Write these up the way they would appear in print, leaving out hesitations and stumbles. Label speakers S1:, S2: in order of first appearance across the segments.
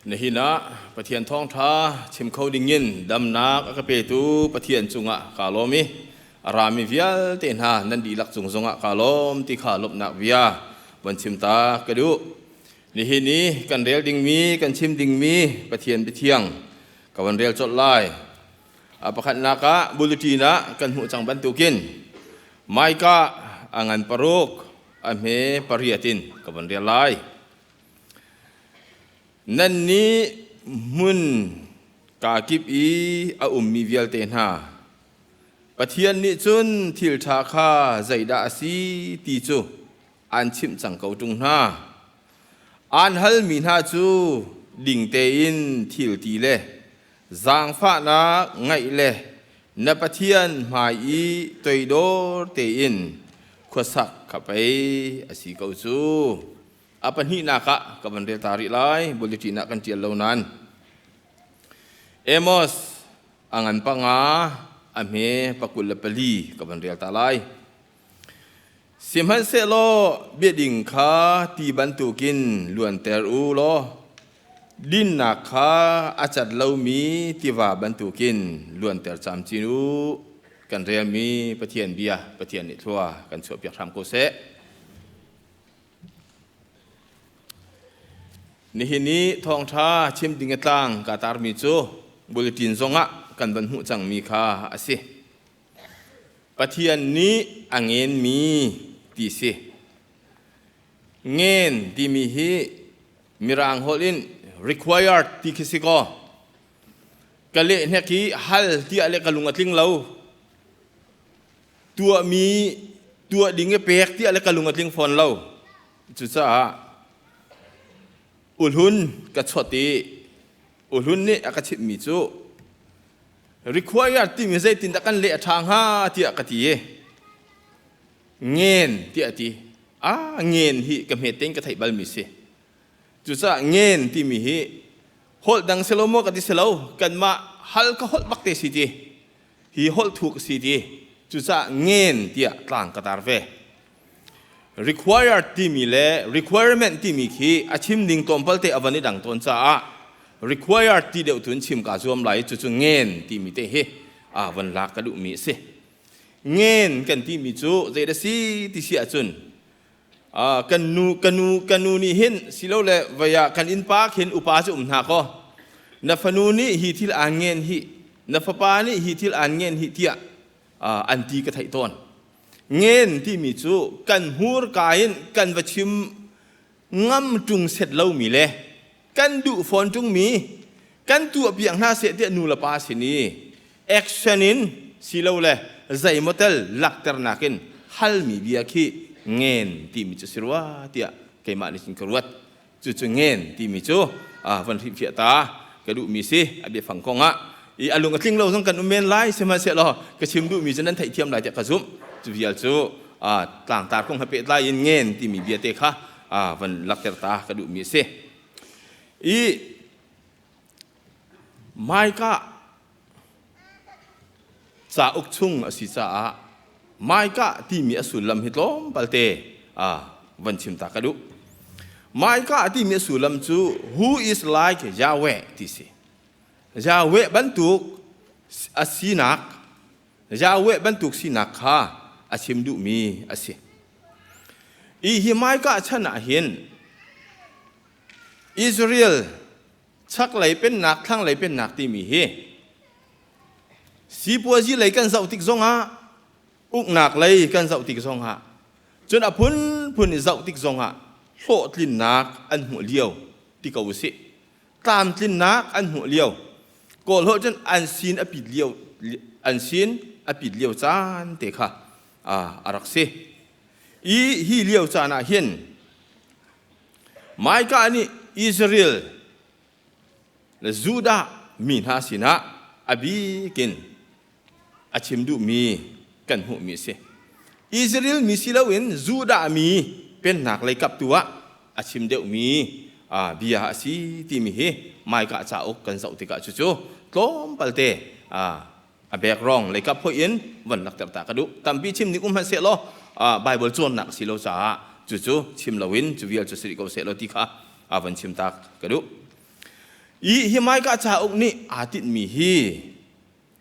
S1: Nihin ah Pathian thawngṭha chim kho dingin damnak a ka petu Pathian cungah kaa lawm i a rami vialte hna nan dihlak cung zongah kaa lawm ti kha lawmhnak bia von chim ta ka duh. Nihin i kan rel dingmi, kan chim dingmi Pathian biathiang ka von rel colh lai. A pakhatnak ah bulletin ah kan hmuh cang bantukin Micah a ngan paruk a hme pariat in ka von rel lai. Nannih hmun kakip i a ummi vialte hna, Pathian nih cun thil ṭha kha zeidah a si ti cu aan chimh cang ko ṭung hna. Aan halmi hna cu ding tein thil ti le zaangfahnak ngeih le na Pathian hmai i toidor tein khuasak kha pei a si ko cu. A pahnihnak ah ka van rel ta rih lai, bulletin ah kan ṭial lo nain. Amos a ngan panga a hme 24 ka van rel ta lai. Sihmanhsehlaw biading kha ti bantukin luanter u law dinnak kha a cat lomi tiva bantukin luanter camcin u. Kan relmi Pathian bia Pathian nih thlua kan chuahpiak hram ko seh. Nihin i thawngṭha chim ding a tlang kaa tarmi cu bulletin zongah kan van hmuh cangmi kha a si. Pathian nih a ngenmi ti si. Ngen timi hi Mirang holh in required ti khi si kaw ka leh hnek i hal tiah le ka lung a tling lo. Tuahmi tuah ding i pek tiah le ka lung a tling fawn lo. Cucaah ulhun ka chawt i ulhun nih a ka chimhmi cu require timi zeitindah kan leh a ṭha hnga tiah ka ti i ngen tiah a ti. Ah ngen hi ka hmet tein ka theih balmi si. Cucaah ngen timi hi holh dang si lo maw ka ti si lo kanmah hal ka holh bak te si ti. Hi holh thuk a si ti. Cucaah ngen tiah tlang ka tar ve. Required timi le requirement timi khi a chim ding tlawmpal te a van i dang tawn caah required ti deuh tun chim kaa zuam lai cucu ngen timi te hi a van lak ka duhmi a si. Ngen kan timi cu zei dah si ti si ahcun kan nu ka nu ka nu nih hin silole vei ah kan innpa khin upa cu um hna kaw na fanu nih hi thil aan ngen hi na fapa nih hi thil aan ngen hi tiah an ti ka theih tawn. Ngen timi cu kan hmurka in kan va chim ngam ṭung set lomi le kan duh fawn ṭungmi kan tuahpiak hna seh tiah nu le pa sin i action in silole zeimaw tel lakternak in halmi bia khi ngen timi cu si rua tiah keimah nih cun ka ruat. Cucu ngen timi cu van hrilhfiah ta ka duhmi si a biafang kong ah i a lung a tling lo zong kan um men lai sihmanhsehlaw ka chim duhmi cu nan theihthiam lai tiah ka zumh. Cu vial cu tlangtar kong he pehtlai in ngen timi bia te kha van lakter ta ka duhmi a si. I Micah cauk chung a si caah Micah timi a sullam hi tlawmpal te van chim ta ka duh. Micah timi a sullam cu who is like Yahweh ti si. Yahweh bantuk a sinak Yahweh bantuk sinak kha a chim duhmi a si. I hi Micah chan ah hin Israel chaklei pennak thlanglei pennak timi hi sipuazi lei kan zoh tik zongah uknak lei kan zoh tik zongah cun a phunphun i zoh tik zongah hlawhtlinnak an hmuh lio ti ko usih tlamtlinnak an hmuh lio kawl holh cun an sin a pit lio an sin a pit lio caan te kha a rak si i hi lio caan ah hin Micah nih Israel le Judah mi hna sinah a bik in a chim duhmi kan hmuhmi a si. Israel mi si loin Judah mi pennak lei kap tu ah a chim deuhmi bia a si timi hi Micah cauk kan zoh tikah cucu tlawmpal te a background lei kap hoih in van lakter ta ka duh. Tampi chim ning um hmanh seh law Bible cawnnak si lo caah cucu chim loin cu vial cu si rih ko seh law ti kha van chim tak ka duh. I hi Micah cauk nih aa tinhmi hi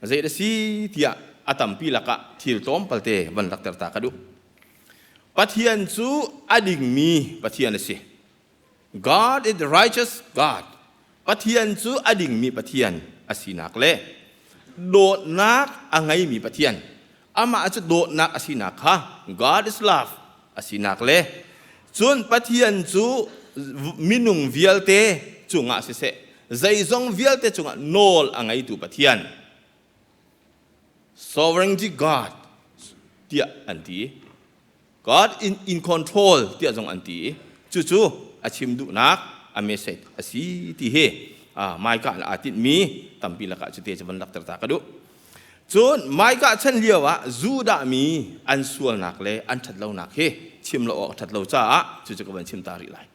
S1: zei a si tiah a tampi lakah thil tlawmpalte van lakter ta ka duh. Pathian cu a dingmi Pathian a si. God is the righteous God. Pathian cu a dingmi Pathian a sinak le dawtnak a ngeimi Pathian. Amah cu dawtnak a sinak kha God is love a sinak le cun Pathian cu minung vialte cungah siseh zeizong vialte cungah nawl a ngeitu Pathian sovereignty God tiah an ti. God in, in control tiah zong an ti i cucu a chim duhnak a message a si ti hi Micah aa tinhmi tampi lakah cute cu van lakter ta ka duh. Cun Micah chan lio ah Judah mi an sualnak le an ṭhatlonak hi chim lo awk a ṭhat lo caah cucu ka van chim ta rih lai.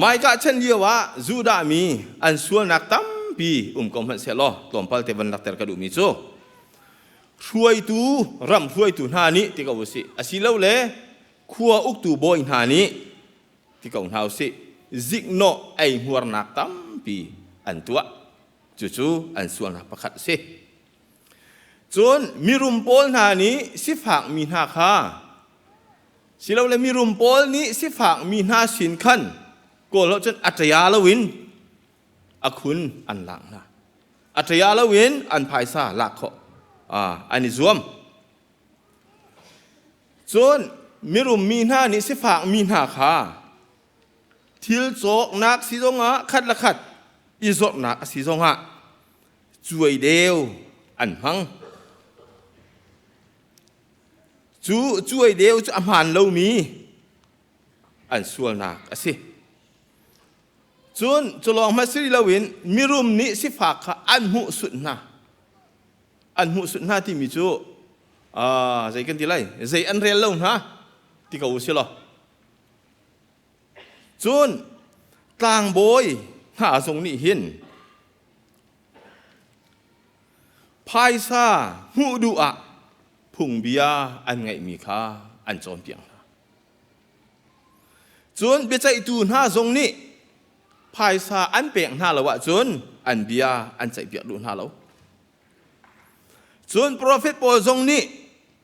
S1: Micah chan lio ah Judah mi an sualnak tampi um ko hmanh sehlaw tlawmpal te van lakter ka duhmi cu hruaitu ram hruaitu hna nih ti ko usih asilole khua uktu bawi hna nih ti ko hna usih ziknawh eihmuarnak tampi an tuah. Cucu an sualnak pakhat a si. Cun mirum pawl hna nih sifak mi hna kha silole mirum pawl nih sifak mi hna sin khan kawl lo cun a ṭaya loin a khun an lak hna. A ṭaya loin an phaisa lak khawh an i zuam. Cun mirum mi hna nih sifak mi hna kha thil cawknak si zongah khat le khat i zawtnak a si zongah cuai deu an hmang. Cu cuai deu cu a hmaan lomi an sualnak a si. Cun cu lawng hmanh si loin mirum nih sifak kha an hmuh sunh hna. An hmuh sunh hna timi cu zei kan ti lai zei an rel lo hna ti ko u si law. Cun tlangbawi hna zong nih hin Phaisa hmuh duh ah phungbia an ngeihmi kha an cawnpiak hna. Cun biaceihtu hna zong nih phaisa an pek hna lo ahcun an bia an ceihpiak duh hna lo. Cun profet pawl zong nih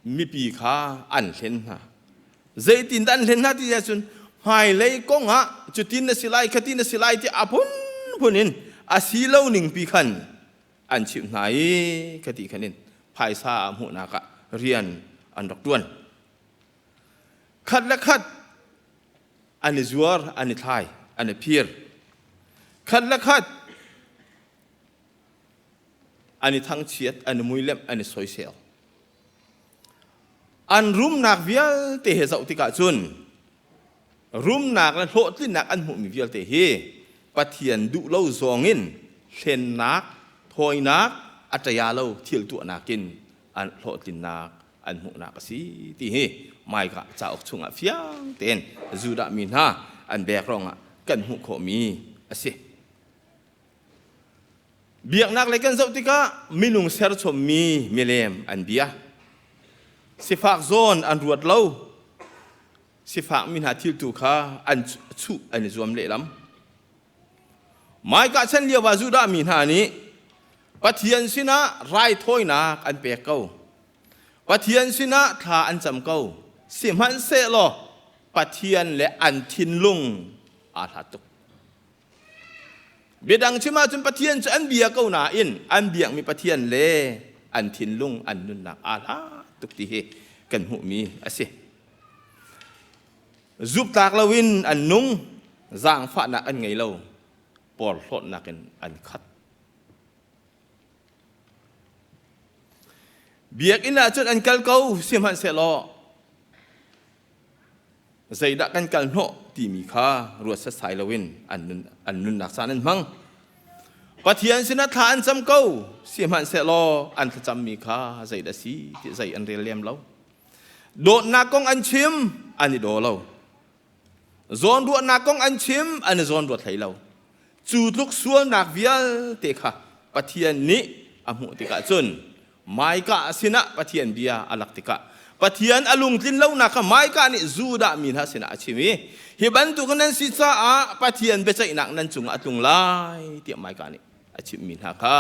S1: mipi kha an hlen hna. Zeitindah an hlen hna ti ahcun hmailei kong ah cutin na si lai khatin na si lai ti a phunphun in a si lo ning pi khan an chimh hna i khati khan in phaisa a hmuhnak ah rian an rak ṭuan. Khat le khat an i zuar, an i thlai, an i phir. Khat le khat an i thangchiat, an i muilemh, an i soisel. An rumnak vialte he zoh tikah cun rumnak le hlawhtlinnak an hmuhmi vialte hi Pathian duh lo zawngin hlennak, thawinak, a ṭaya lo thil tuahnak in an hlawhtlinnak an hmuhnak a si ti hi Micah cauk chungah fiang tein Judah mi hna an background ah kan hmuh khawhmi a si. Biaknak lei kan zoh tikah minung serchommi milem an bia. Sifak zawn an ruat lo. Sifak mi hna thil tu kha an chuh an i zuam lehlam. Micah chan lio ah Judah mi hna nih Pathian sinah raithawinak an pek ko. Pathian sinah thla an cam ko. Sihmanhsehlaw Pathian le an thinlung aa hlat tuk. Biadang chim ahcun Pathian cu an bia ko nain an biakmi Pathian le an thinlung an nunnak aa hlat tuk ti hi kan hmuhmi a si. Zuptlak loin an nung, zaangfahnak an ngei lo, porhlawtnak in an khat. Biakinn ah cun an kal ko, sihmanhsehlaw zeidah kan kal hnawh timi kha ruat setsai loin an nun an nunnak caan an hmang. Pathian sinah thla an cam ko, sihmanhsehlaw an thlacammi kha zeidah si ti zei an rel lem lo. Dawtnak kong an chim, an i daw lo. Zawnruahnak kong an chim, an i zawnruat hlei lo. Cu tluk sualnak vialte kha Pathian nih a hmuh tikah cun Micah sinah Pathian bia a lak tikah Pathian a lungtlin lonak kha Micah nih Judah mi hna sinah a chim i hi bantuk nan si caah Pathian biaceihnak nan cungah a tlung lai tiah Micah nih a chimhmi hna kha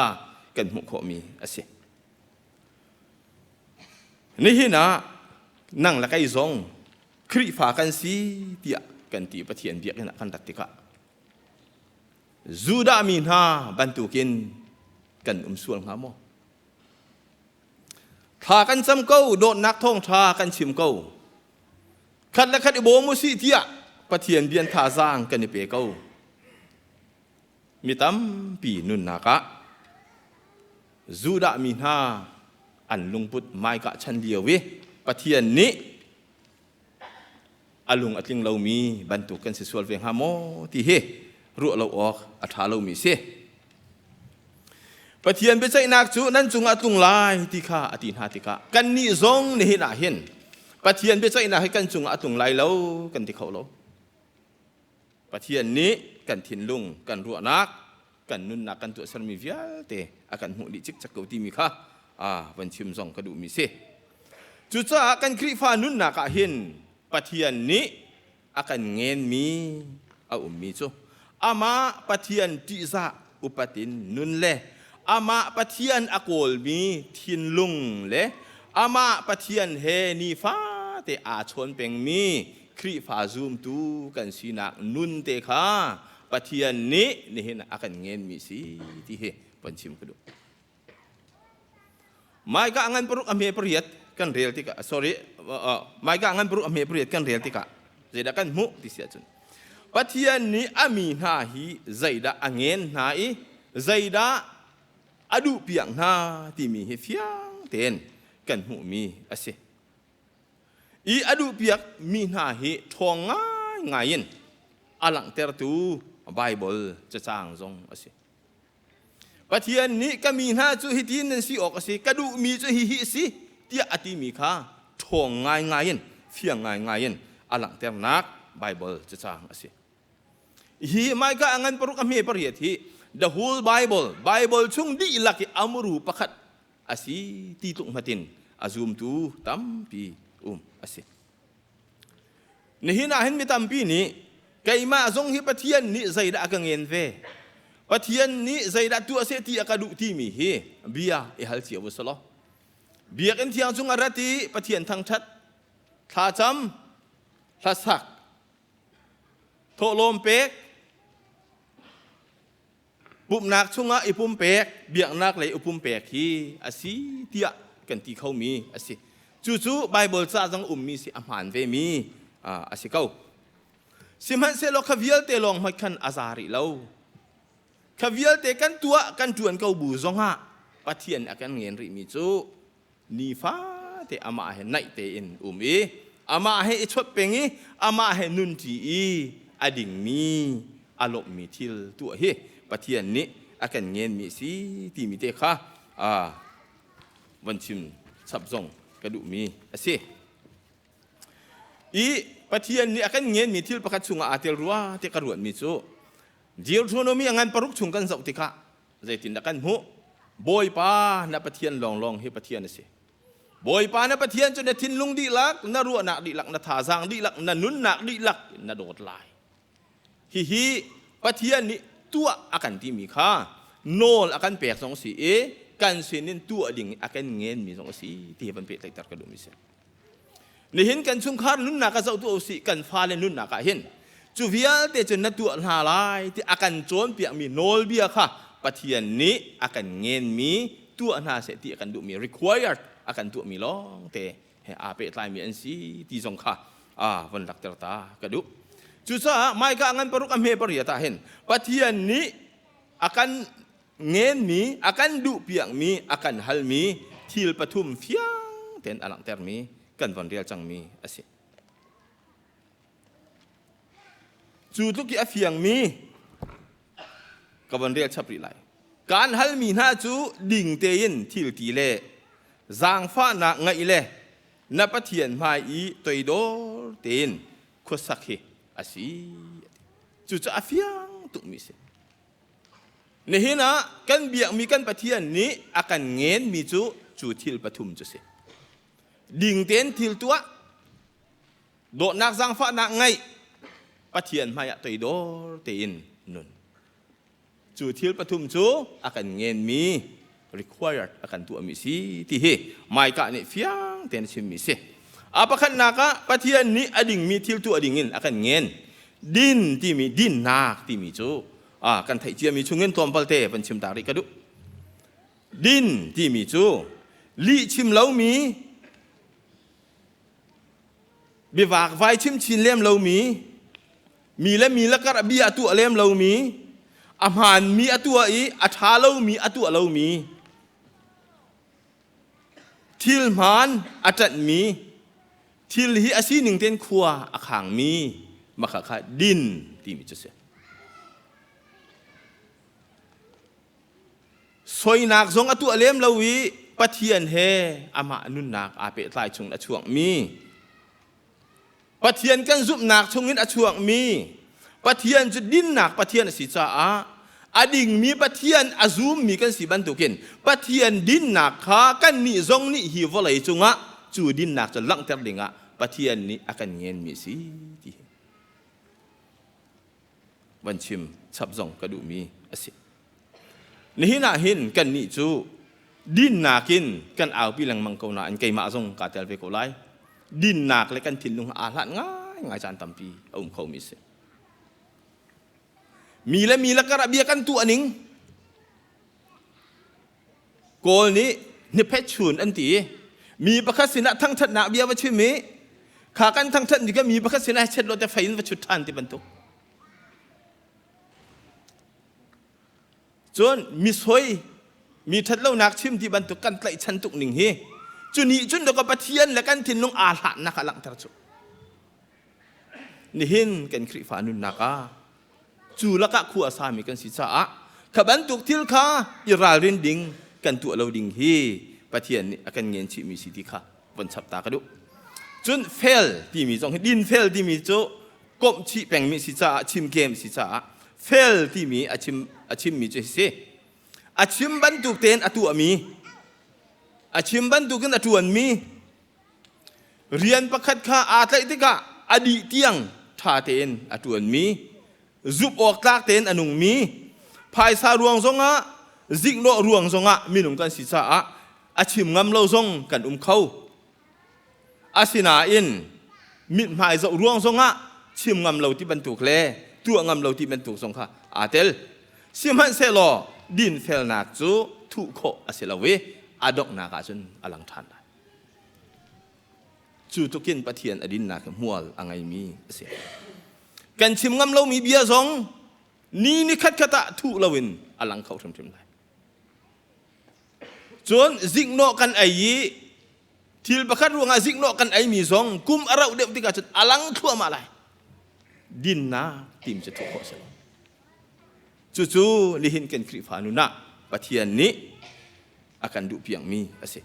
S1: kan hmuh khawhmi a si. Nihin ah nang le kei zong Khrihfa kan si tiah kan ti Pathian biakinn ah kan rat tikah Judah mi hna bantukin kan um sual hnga maw? Thla kan cam ko, dawtnak thawngṭha kan chim ko. Khat le khat i bawm u sih tiah Pathian bian thazaang kan i pe ko. Mi tampi nunnak ah Judah mi hna an lungput Micah chan lio i Pathian nih a lung a tling lomi bantuk kan si sual ve hnga maw ti hi ruah lo awk a ṭha lomi si. Pathian biaceihnak cu nan cungah tlung lai ti kha a ti hna tikah kannih zong nihin ah hin Pathian biaceihnak hi kan cungah a tlung lai lo kan ti kho lo. Pathian nih kan thinlung, kan ruahnak, kan nunnak kan tuahsermi vialte a kan hmuh dih cikcek ko timi kha van chim zong ka duhmi si. Cucaah kan Khrihfa nunnak ah hin Pathian nih a kan ngenmi a ummi cu amah Pathian ṭihzah upat in nun le amah Pathian a kawlmi thinlung le amah Pathian he nifate aa chawn pengmi Khrihfa zumtu kan sinak nun te kha Pathian nih nihin a kan ngenmi si ti hi van chim ka duh. Maika ngan paruk a hme pariat kan rel tikah sorry Maika ngan paruk a hme pariat kan rel tikah zeidah kan hmuh ti si ahcun Pathian nih a mi hna hi zeidah a ngen hna i zeidah a duh piak hna timi hi fiang tein kan hmuhmi a si. I a duhpiak mi hna hi ṭhawng ngaingai in a langhtertu Baibal cacang zong a si. Pathian nih ka mi hna cu hitin nan si awk a si, ka duhmi cu hihi a si tiah a timi kha ṭhawng ngaingai in, fiang ngaingai in a langhternak Baibal cacang a si. Hi Micah a ngan paruk a hme pariat hi the whole Bible, Bible chung dihlak i a muru pakhat a si ti tluk hmatin a zumtu tampi um a si. Nihin ah hin mi tampi nih keimah zong hi Pathian nih zeidah a ka ngen ve? Pathian nih zeidah tuah seh ti a ka duh timi hi bia i hal cio u selaw. Biakinn thiang chung a rat i Pathian thangṭhat, thlacam, hlasak, thawhlawm pek, Pumhnak chungah i pumpek, biaknak lei i pumpek hi a si tiah kan ti khomi a si. Cucu Baibal ca zong ummi si a hmaan vemi a si ko. Sihmanhsehlaw kha vialte lawng hmanh khan a za rih lo. Kha vialte kan tuah kan ṭuan ko bu zongah Pathian a kan ngen rihmi cu nifate amah he naih tein um i amah he i chawt peng i amah he nunṭi i a dingmi a lawmhmi thil tuah hi Pathian nih a kan ngenmi a si timi te kha van chim chap zong ka duhmi a si. I Pathian nih a kan ngenmi thil pakhat chungah aa tel rua ti ka ruatmi cu Deuteronomy a ngan paruk chung kan zoh tikah Zeitindah kan hmuh? Bawipa na Pathian lawnglawng hi Pathian a si. Bawipa na Pathian cu na thinlung dihlak, na ruahnak dihlak, na thazaang dihlak, na nunnak dihlak in na dawt lai. Hihi Pathian nih tuah a kan timi kha nawl a kan pek zong a si i kan sinin tuah ding a kan ngenmi zong a si ti hi van pehtlaihter ka duhmi si. Nihin kan chungkhar nunnak ah zoh tuah usih kan fale nunnak ah hin cu vialte cu na tuah hna lai ti a kan cawnpiakmi nawlbia kha Pathian nih a kan ngenmi tuah hna seh ti a kan duhmi required a kan tuahmi lawngte he aa pehtlaimi an si ti zong kha a von lakter ta ka duh. Cucaah Micah ngan paruk a hme pariat ah hin Pathian nih a kan ngenmi, a kan duhpiakmi, a kan halmi thil pathum fiang tein a langhtermi kan von rel cangmi a si. Cu tluk i a fiangmi ka von rel chap rih lai. Kaan halmi hna cu ding tein thil ti le zaangfahnak ngeih le na Pathian hmai i toidor tein khuasak hi a si. Cucu a fiang tukmi a si. Nihin ah kan biakmi kan Pathian nih a kan ngenmi cu cu thil pathum cu si. Ding tein thil tuah, dawtnak zaangfahnak ngeih, Pathian hmaiah toidor tein nun. Cu thil pathum cu a kan ngenmi required a kan tuahmi si ti hi Micah nih fiang tein a chimmi si. A pakhatnak ah Pathian nih a dingmi thil tuah dingin a kan ngen. Din timi dinnak timi cu a kan theih ciami chungin tlawmpal te van chim ta rih ka duh. Din timi cu lih chim lomi biavakvai chimchin lem lomi mi le mi lakar a bia a tuah lem lomi a hmaanmi a tuah i a ṭha lomi a tuah lomi thil hmaan a ṭanhmi thil hi a sining tein khua a khangmi mah kha din timi cu si. Soinak zong a tuah lem lo i Pathian he amah nunnak aa pehtlai chung a chuakmi Pathian kan zumhnak chungin a chuakmi Pathian cu dinnak Pathian a si caah a dingmi Pathian a zummi kan si bantukin Pathian dinnak kha kannih zong nih hi vawlei cungah cu dinnak cu langhter dingah Pathian nih a kan ngenmi a si ti hi van chim chap zong ka duhmi a si. Nihin ah hin kannih cu dinnak in kan aupi lengmang ko nain keimah zong kaa tel ve ko lai. Dinnak le kan thinlung aa hlat ngaingai caan tampi a um khomi a si. Mi le mi lakar ah bia kan tuah ning Kawl nih hniphet chun an ti i mi pakhat sinah thangṭhatnak bia va chim i kha kan thangṭhat ni ka mi pakhat sinah chet lo te fei in va chut ṭhan ti bantuk. Cun mi soi mi ṭhatlonak chim ti bantuk kan tlaihchan tuk ning hi cu nih cun dawka Pathian le kan thinlung aa hlatnak a langhter cu. Nihin kan Khrihfa nunnak ah cu lakah khua a sami kan si caah kha bantuk thil kha i ralrin ding kan tuah lo ding hi Pathian nih a kan ngen chihmi si ti kha von chap ta ka duh. Cun fel timi zong hi din fel timi cu komh chih pengmi si caah chim kem si caah fel timi a chim a chimmi cu hi si. A chim bantuk tein a tuahmi a chim bantukin a ṭuanmi Rian pakhat kha aa tlaih tikah a dih tiang ṭha tein a ṭuanmi, zumh awk tlak tein a nungmi, phaisa ruang zongah ziknawh ruang zongah minung kan si caah a chim ngam lo zong kan um kho. Asinain mithmai zoh ruang zongah chim ngam lo ti bantuk le tuah ngam lo ti bantuk zong kha aa tel. Sihmanhsehlaw dinfelnak cu thuh khawh a si lo i a donghnak ah cun a lang ṭhan lai. Cu tukin Pathian a dinnak hi hmual a ngeimi a si. Kan chim ngam lomi bia zong ni ni khatkhat ah thuh loin a lang kho hrimhrim lai. Cun ziknawh kan ei i thil pakhat ruangah ziknawh kan eimi zong kum a rauh deuh tikah cun a lang thluahmah lai. Dinnak tim cu thuh khawh a si lo. Cucu nihin kan Khrihfa nun ah Pathian nih a kan duhpiakmi a si.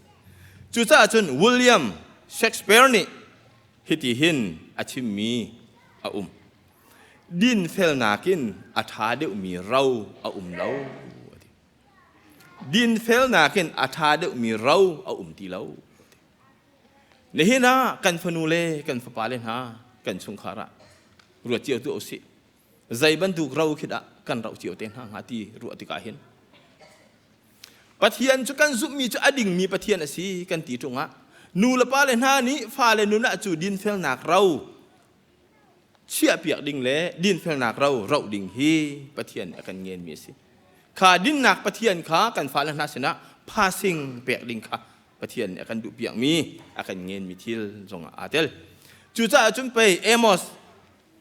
S1: Cucaah cun William Shakespeare nih hiti hin a chimmi a um. Dinfelnak in a ṭha deuhmi ro a um lo. Dinfelnak in a ṭha deuhmi ro a um ti lo. Nihin ah kan fanu le kan fapale hna kan chungkhar ah ruat cio tuah usih. Zei bantuk ro khi dah kan roh cio te hna hnga ti ruah tikah hin Pathian cu kan zumhmi cu a dingmi Pathian a si kan ti ṭung ah nu le pa le hna nih fale nun ah cu dinfelnak ro chiahpiak ding le dinfelnak ro roh ding hi Pathian nih a kan ngenmi a si. Kha dinnak Pathian kha kan fale hna sinah passing pek ding kha Pathian nih a kan duhpiakmi a kan ngenmi thil zongah aa tel. Cucaah cun pei Amos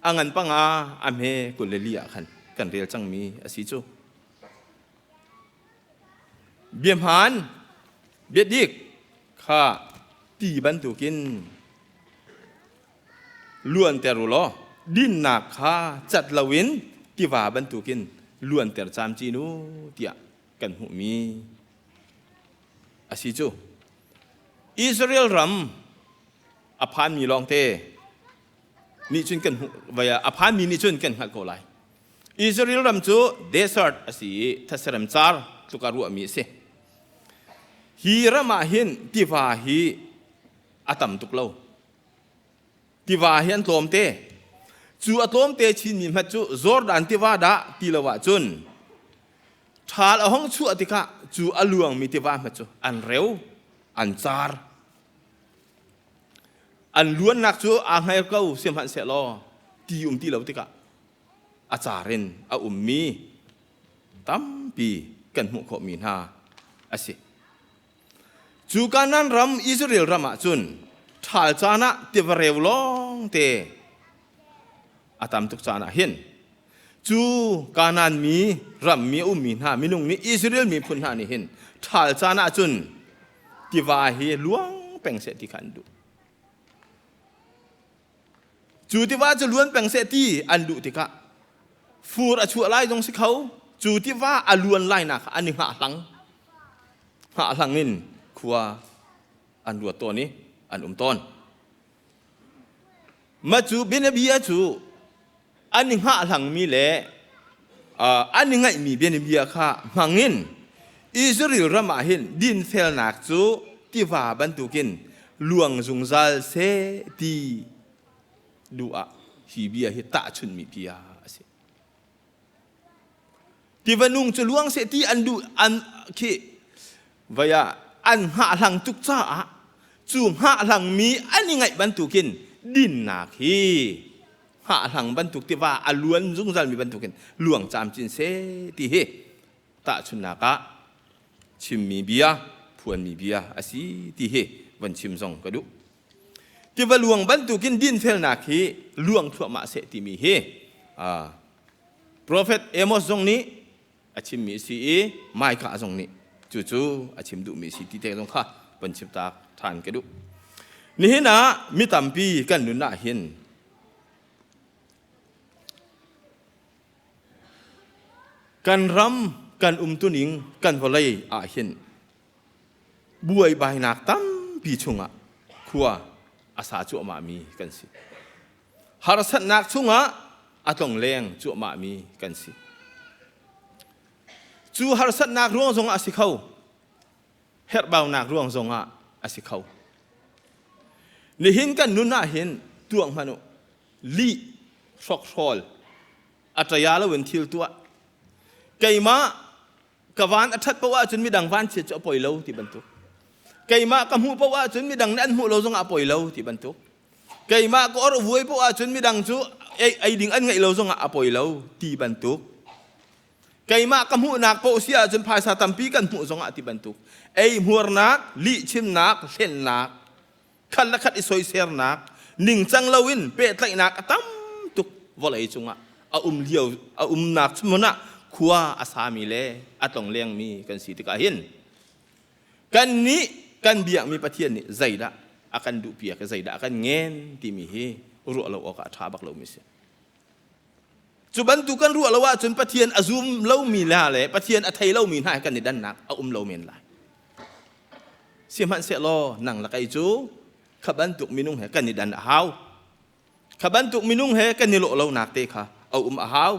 S1: a ngan panga a hme 24 ah khan kan rel cangmi a si cu. Biahmaan, biadik kha ti bantukin luanter u law dinnak kha cat loin tiva bantukin luanter camcin u tiah kan hmuhmi a si cu. Israel ram a phanmi lawngte nih cun kan hmuh vai a phanmi nih cun kan hngalh ko lai. Israel ram cu desert a si i thatserem car tluk ah ruahmi a si. Hi ram ah hin tiva hi a tam tuk lo. Tiva hi an tlawmte. Cu a tlawmte chinmi hmat cu Jordan tiva dah ti lo ahcun ṭhal a hong chuah tikah cu a luangmi tiva hmat cu an reu, an car. An luannak cu aa hngal ko sihmanhsehlaw ti um ti lo tikah a car in a ummi tampi kan hmuh khawhmi hna a si. Cu Kanaan ram Israel ram ah cun ṭhal caan ah tiva reu lawngte a tam tuk caan ah hin cu Kanaan mi rammi a ummi hna minung nih Israel miphun hna nih hin ṭhal caan ah cun tiva hi luang peng seh ti kha an duh. Cu tiva cu luan peng seh ti an duh tikah fur a chuah lai zong si kho cu tiva a luan lai nak an i hngahhlang hngahhlang in khua an ruat tawn i an um tawn. Mah cu bianabia cu an i hngahhlangmi le an i ngaihmi bianabia kha hmangin Israel ram ah hin dinfelnak cu tiva bantukin luang zungzal seh ti duh ah hi bia hi tahchunhmi bia a si. Tiva nung cu luang seh ti an duh an khi vai ah an hngahhlang tuk caah cu hngahhlangmi an i ngaih bantukin dinnak hi hngahhlang bantuk tiva a luan zungzalmi bantukin luang camcin seh ti hi tahchunhnak ah chimmi bia phuanmi bia a si ti hi van chim zong ka duh. Tiva luang bantukin dinfelnak hi luang thluahmah seh timi hi Profet Amos zong nih a chimmi a si i Micah zong nih cucu a chim duhmi a si ti te zong kha van chim tak ṭhan ka duh. Nihin ah mi tampi kan nun ah hin kan ram kan umtuning kan vawlei ah hin buaibainak tampi chungah khua a sa cuahmahmi kan si. Harsatnak chungah a tlongleng cuahmahmi kan si. Cu harsatnak ruang zongah a si kho. Herhbaunak ruang zongah a si kho. Nihin kan nun ah hin tuak hmanh u lih hrokhrawl a ṭaya loin thil tuah keimah ka van a ṭhat paoh ahcun midang van chiat cu a poi lo ti bantuk keimah ka hmuh paoh ahcun midang nih an hmuh lo zongah a poi lo ti bantuk keimah ka or vuai paoh ahcun midang cu ei ding an ngeih lo zongah a poi lo ti bantuk keimah ka hmuhnak paoh si ahcun phaisa tampi kan hmuh zongah ti bantuk ei hmuarnak lihchimnak hlennak khat le khat i soisernak ningcang loin pehtlaihnak a tam tuk vawlei cungah a um lio a umnak hmun ah khua a sami le a tlonglengmi kan si tikah hin kan nih kan biakmi Pathian nih zeidah a kan duhpiak i zeidah a kan ngen timi hi ruah lo awk ah a ṭha bak lomi si. Cu bantuk kan ruah lo ahcun Pathian a zum lomi hna le Pathian a thei lomi hna he kan i dannak a um lo men lai. Sihmanhsehlaw nang le kei cu kha bantuk minung he kan i dan a hau. Kha bantuk minung he kan i lawh lonak te kha a um a hau.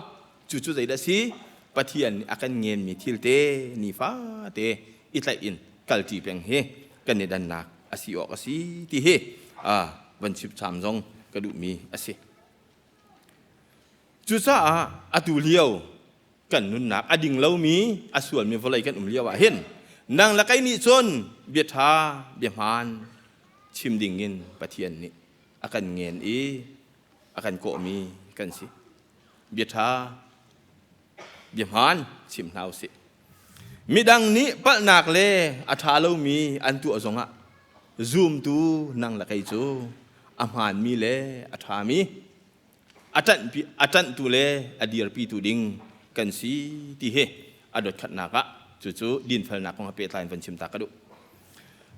S1: Cucu zeidah si? Pathian nih a kan ngenmi thil te nifate i tlaih in kalṭi peng hi kan i dannak a si awk a si ti hi van chipcham zong ka duhmi a si. Cucaah atu lio kan nunnak a ding lomi, a sualmi vawlei kan um lio ah hin nang le kei nih cun bia ṭha, bia hmaan chim dingin Pathian nih a kan ngen i a kan kawhmi kan si. Bia ṭha, bia hmaan chim hna usih. Midang nih palhnak le a ṭha lomi an tuah zongah zumtu nang le kei cu a hmaanmi le a ṭhami a ṭanhtu le a dirpitu ding kan si ti hi a dotkhatnak ah cucu dinfelnak kong he pehtlai in van chim ta ka duh.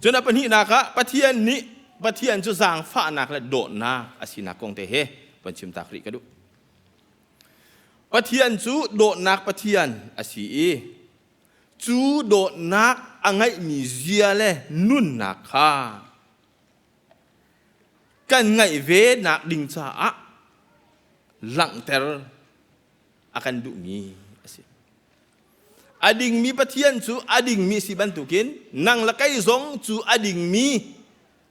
S1: Cun a pahnihnak ah Pathian nih Pathian cu zaangfahnak le dawtnak a sinak kong te he van chim tak rih ka duh. Pathian cu dawtnak Pathian a si i cu dawtnak a ngeihmi zia le nunnak kha kan ngeih ve nak ding caah langhter a kan duhmi a si. A dingmi Pathian cu a dingmi si bantukin nang le kei zong cu a dingmi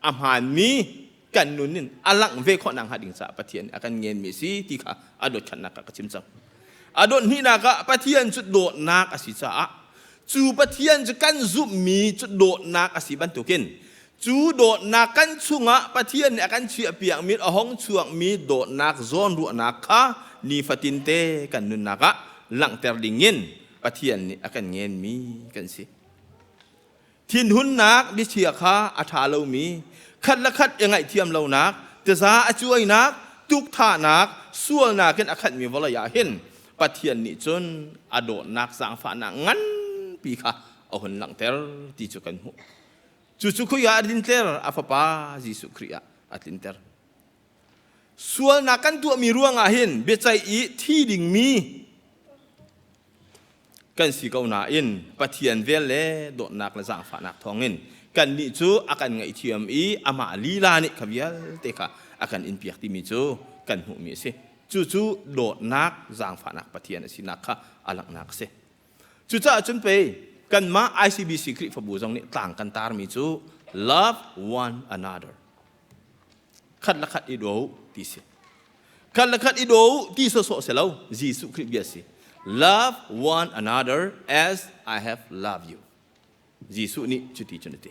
S1: a hmaanmi kan nun in a langh ve khawh nakhnga ding caah Pathian nih a kan ngenmi a si ti kha a dot khatnak ah ka chim cang. A dot hnihnak ah Pathian cu dawtnak a si caah cu Pathian cu kan zumhmi cu dawtnak a si bantukin cu dawtnak kan chungah Pathian nih a kan chiahpiakmi a hong chuakmi dawtnak zawnruahnak kha nifatin te kan nunnak ah langhter dingin Pathian nih a kan ngenmi kan si. Thinhunnak biachia kha a ṭha lomi, khat le khat i ngaihthiam lonak, tiza a cuainak, tukthahnak, sualnak in a khatmi vawlei ah hin Pathian nih cun a dawtnak zaangfahnak nganpi kha a hun langhter ti cu kan hmuh. Cucu khui ah a tlinter, a Fapa Jesuh Khrih ah a tlinter. Sualnak kan tuahmi ruangah hin biaceih i thi dingmi kan si ko nain Pathian vel le dawtnak le zaangfahnak thawngin kannih cu a kan ngaihthiam i amah lila nih kha vialte kha a kan inpiak timi cu kan hmuhmi a si. Cucu dawtnak zaangfahnak Pathian a sinak kha a langhnak a si. Cucaah cun pei kanmah ICBC Khrihfabu zong nih tlang kan tarmi cu love one another. Khat le khat i daw ti si. Khat le khat i daw ti sawsawh si lo, Jesuh Khrih bia si. Love one another as I have loved you. Jesuh nih cuti cun a ti.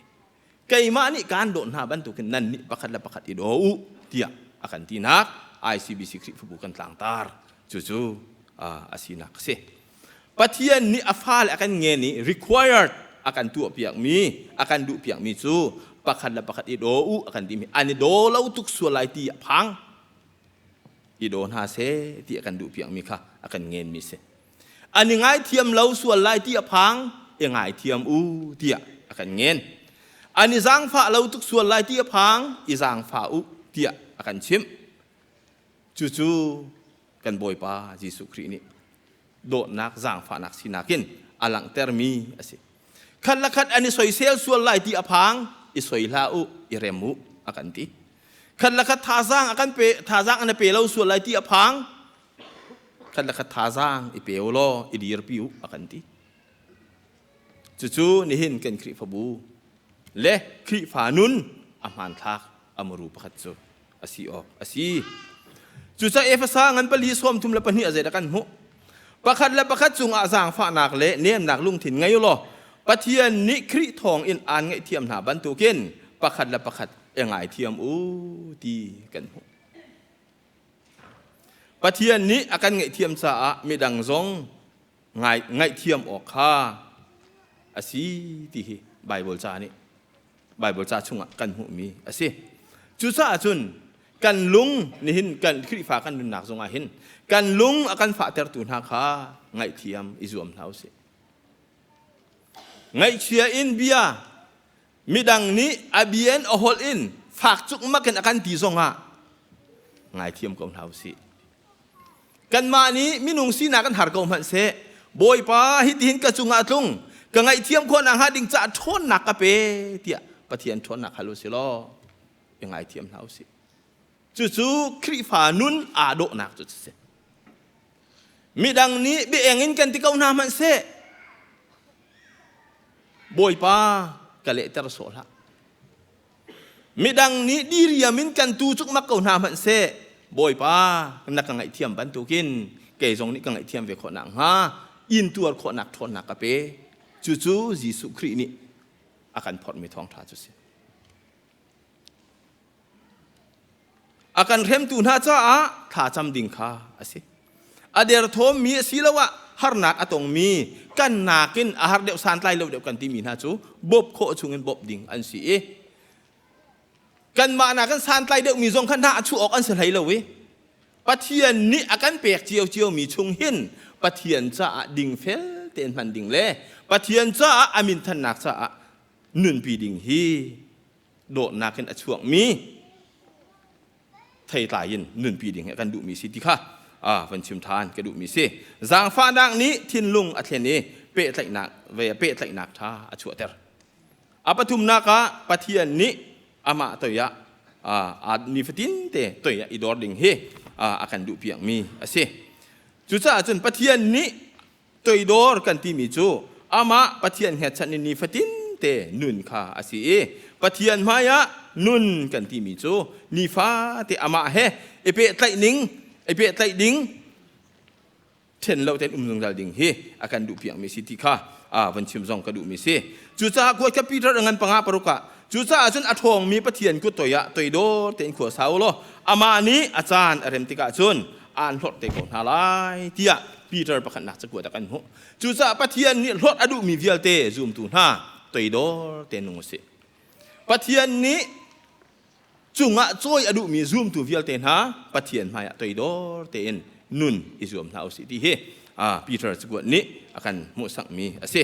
S1: Keimah nih kaan dawt hna bantukin nan nih pakhat le pakhat i daw u tiah a kan tinak ICBC Khrihfabu kan tlangtar. Cucu a sinak a si. Pathian nih a fale a kan ngen i required a kan tuahpiakmi, a kan duhpiakmi cu pakhat le pakhat i daw u a kan timi an i daw lo tuk sual lai ti a phang. I daw hna seh ti a kan duhpiakmi kha a kan ngenmi si. An i ngaithiam lo sual lai ti a phang, i ngaithiam u tiah a kan ngen. An i zaangfah lo tuk sual lai ti a phang, i zaangfah u tiah a kan chimh. Cucu kan Bawipa Jesuh Khrih nih dawtnak zaangfahnak sinak in a langhtermi a si. Khat le khat an i soisel sual lai ti a phang, i soi hlah u, i rem u a kan ti. Khat le khat thazaang a kan pe thazaang an pe lo sual lai ti a phang, khat le khat thazaang i pe u law i dirpi u a kan ti. Cucu nihin kan Khrihfabu le Khrihfa nun a hmanthlak a muru pakhat cu a si awk a si. Cucaah Efesa ngan pali 32 a zeidah kan hmuh? Pakhat le pakhat cungah zaangfahnak le nemnak lungthin ngei u law Pathian nih Khrih thawngin aan ngaihthiam hna bantukin pakhat le pakhat i ngaithiam u ti kan hmuh. Pathian nih a kan ngaihthiam caah midang zong ngaihthiam awk kha a si ti hi Baibal ca nih Baibal ca chungah kan hmuhmi a si. Cucaah cun kan lung nihin kan Khrihfa kan nunnak zongah hin kan lung a kan fahtertu hna kha ngaihthiam i zuam hna usih. Ngaihchia in bia midang nih a bia in a holh in fak cukmak in a kan ti zongah ngaithiam ko hna usih. Kanmah nih minung sinak kan har ko hmanh seh, Bawipa hitihin ka cungah a tlung, ka ngaihthiam khawh nakhnga ding caah ṭhawnnak ka pe tiah Pathian ṭhawnnak hal u si law i ngaithiam hna u sih. Cucu Khrihfa nun aa dawhnak cu a si. Midang nih biaeng in kan ti ko hna hmanh seh, Bawipa ka lehter sawh hlah. Midang nih diriam in kan tu cukmak ko hna hmanh seh, Bawipa na ka ngaihthiam bantukin kei zong nih ka ngaihthiam ve khawh nakhnga intuar khawhnak ṭhawnnak ka pe. Cucu Jesuh Khrih nih a kan phorhmi thawngṭha cu si. A kan hremtu hna caah thlacam ding kha a si. A derthawmmi asiloah harnak a tongmi kan nakin a har deuh santlai lo deuh kan timi hna cu bawp khawh chungin bawp ding an si i kanmah nakin santlai deuhmi zong kha hna a chuah awk an si hlei lo i Pathian nih a kan pek ciocio mi chung hin Pathian caah dingfel tein hman ding le Pathian caah a minthannak caah nunpi ding hi dawtnak in a chuakmi theitlai in nunpi ding hi kan duhmi si ti kha van chim ṭhan ka duhmi si. Zaangfahnak nih thinlung a thlen i pehtlaihnak ve pehtlaihnak ṭha a chuahter. A pathumnak ah Pathian nih amah toi ah nifatin te toi ah i dor ding hi a kan duhpiakmi a si. Cucaah cun Pathian nih Toidor kan timi cu amah Pathian hngatchan in nifatin te nun kha a si i Pathian hmaiah nun kan timi cu nifate amah he i pehtlaih ning i pehtlaih ding ṭhen lo tein um zungzal ding hi a kan duh piakmi si ti kha van chim zong ka duhmi si. Cucaah kuat kha Peter a ngan panga paruk ah cucaah cun a ṭhawngmi Pathian kut toi ah toidor tein khua sa u law amah nih a caan a rem tikah cun aan hlorh te ko hna lai tiah Peter pakhatnak cakuat ah kan hmuh. Cucaah Pathian nih hlorh a duhmi vialte zumtu hna toidor tein nung u sih. Pathian nih cungah cawi a duhmi zumtu vialte hna Pathian hmaiah toidor tein nun i zuam hna usih ti hi Peter cakuat nih a kan hmuhsakmi a si.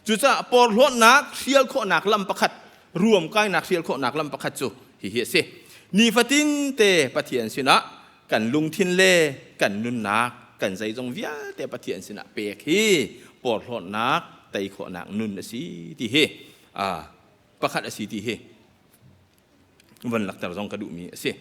S1: Cucaah porhlawtnak hrial khawhnak lam pakhat, ruamkainak hrial khawhnak lam pakhat cu hihi a si. Nifatin te Pathian sinah kan lungthin le kan nunnak, kan zeizong vialte Pathian sinah pek hi porhlawtnak tei khawhnak nun a si ti hi pakhat a si ti hi van lakter zong ka duhmi a si.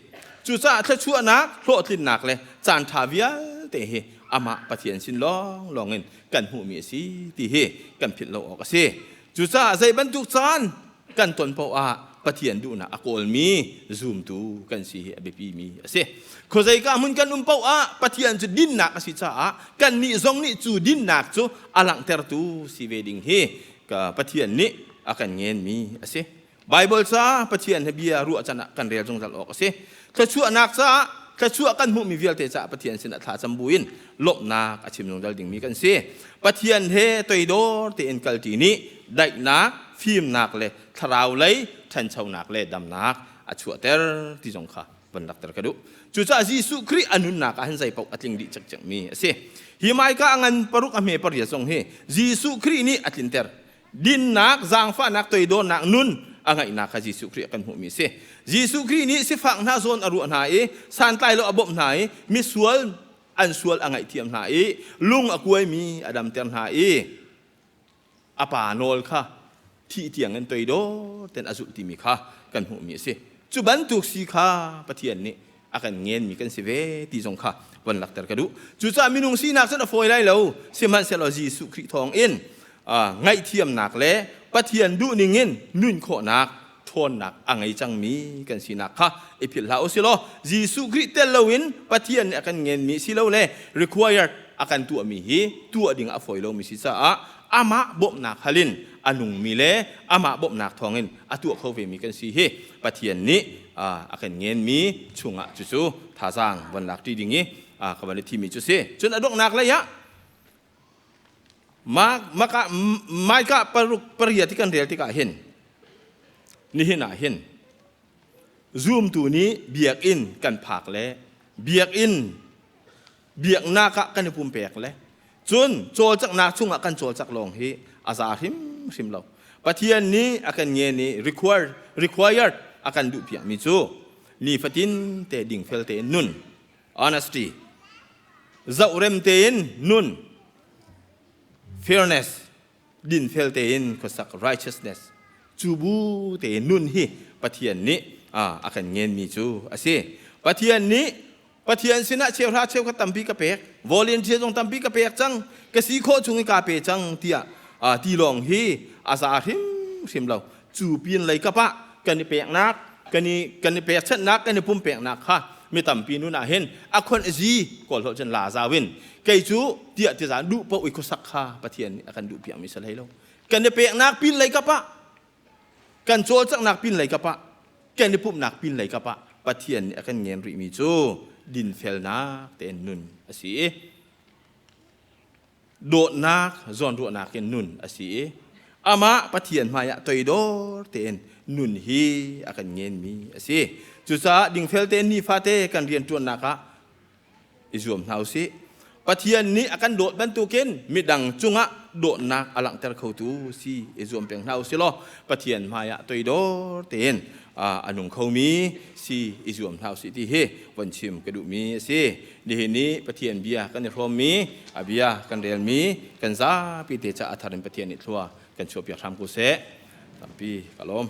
S1: Cucaah thluachuahnak, hlawhtlinnak le caanṭha vialte hi amah Pathian sin lawnglawng in kan hmuhmi a si ti hi kan philh lo awk a si. Cucaah zei bantuk caan kan ton paoh ah Pathian duhnak a kawlmi zumtu kan si hi a biapimi a si. Khuazeika hmun kan um paoh ah Pathian cu dinnak a si caah kannih zong nih cu dinnak cu a langhtertu si ve ding hi Pathian nih a kan ngenmi a si. Baibal ca Pathian he bia ruah can ah kan rel zungzal awk a si. Thluachuahnak caah thluachuah kan hmuhmi vialte caah Pathian sinah thla cam buin lawmhnak a chim zungzal dingmi kan si. Pathian he toidor tein kalṭi nih daihnak, fimnak le thlarau lei ṭhanchonak le damnak a chuahter ti zong kha van lakter ka duh. Cucaah Jesuh Khrih a nunnak ah hin zei paoh a tling dih cikcekmi a si. Hi maika a ngan paruk a hme pariat zong hi Jesuh Khrih nih a tlinter. Dinnak, zaangfahnak, toidornak nun a ngeihnak kha Jesuh Khrih ah kan hmuhmi a si. Jesuh Khrih nih sifak hna zawn a ruah hna i santlai lo a bawmh hna i misual an sual a ngaihthiam hna i lung a kuaimi a damter hna i a pa nawl kha thih tiang in toidor tein a zulh timi kha kan hmuhmi a si. Cu bantuk si kha Pathian nih a kan ngenmi kan si ve ti zong kha van lakter ka duh. Cucaah minung sinak cun a fawi lai lo. Sihmanhsehlaw Jesuh Khrih thawng in ngaihthiamnak le Pathian duhning in nun khawhnak ṭhawnnak a ngei cangmi kan sinak kha i philh hlah u silaw Jesuh Khrih tel loin Pathian nih a kan ngenmi silole required a kan tuahmi hi tuah ding a fawi lomi si caah amah bawmhnak hal in a nungmi le amah bawmhnak thawngin a tuah kho vemi kan si hi Pathian nih a kan ngenmi chungah cucu thazaang von lak ṭi ding i ka van i thimi cu si. Cun a donghnak lei ah Micah paruk pariat i kan rel tikah hin nihin ah hin zumtu nih biakinn kan phak le biakinn biaknak ah kan i pumpek le cun cawlcanghnak chungah kan cawlcak lawng hi a za hrimhrim lo. Pathian nih a kan ngen i required a kan duhpiakmi cu nifatin te dingfel tein nun, honesty, zohrem tein nun, fairness, dinfel tein khuasak, righteousness, cu bu tein nun hi Pathian nih a kan ngenmi cu a si. Pathian nih Pathian sinah cheuhra cheukhat tampi ka pek, volunteer zong tampi ka pek cang, ka si khawh chung i kaa pe cang tiah ti lawng hi a za hrimhrim lo. Cu pin lei kap ah kan i peknak, kan i pekchanhnak, kan i pumpeknak kha mi tampi nun ah hin a khon zi kawl holh cun la zau in kei cu tiah ti zan duh paoh i khuasak kha Pathian nih a kan duh piakmi si hlei lo. Kan i peknak pin lei kap ah kan cawlcanghnak pin lei kap ah kan i pumhnak pin lei kap ah Pathian nih a kan ngen rihmi cu dinfelnak tein nun a si i dawtnak zawnruahnak in nun a si i amah Pathian hmaiah toidor tein nun hi a kan ngenmi a si. Cucaah dingfel tein nifate kan rianṭuannak ah i zuam hna usih. Pathian nih a kan dawt bantukin midang cungah dawtnak a langhter khotu si i zuam peng hna usih law Pathian hmaiah toidor tein a nung khomi si i zuam hna usih ti hi von chim ka duhmi a si. Nihin ni Pathian bia kan i hrawmmi, a bia kan relmi, kan zapi te caah a thar in Pathian nih thlua kan chuahpiak hram ko seh. Tampi ka lawm.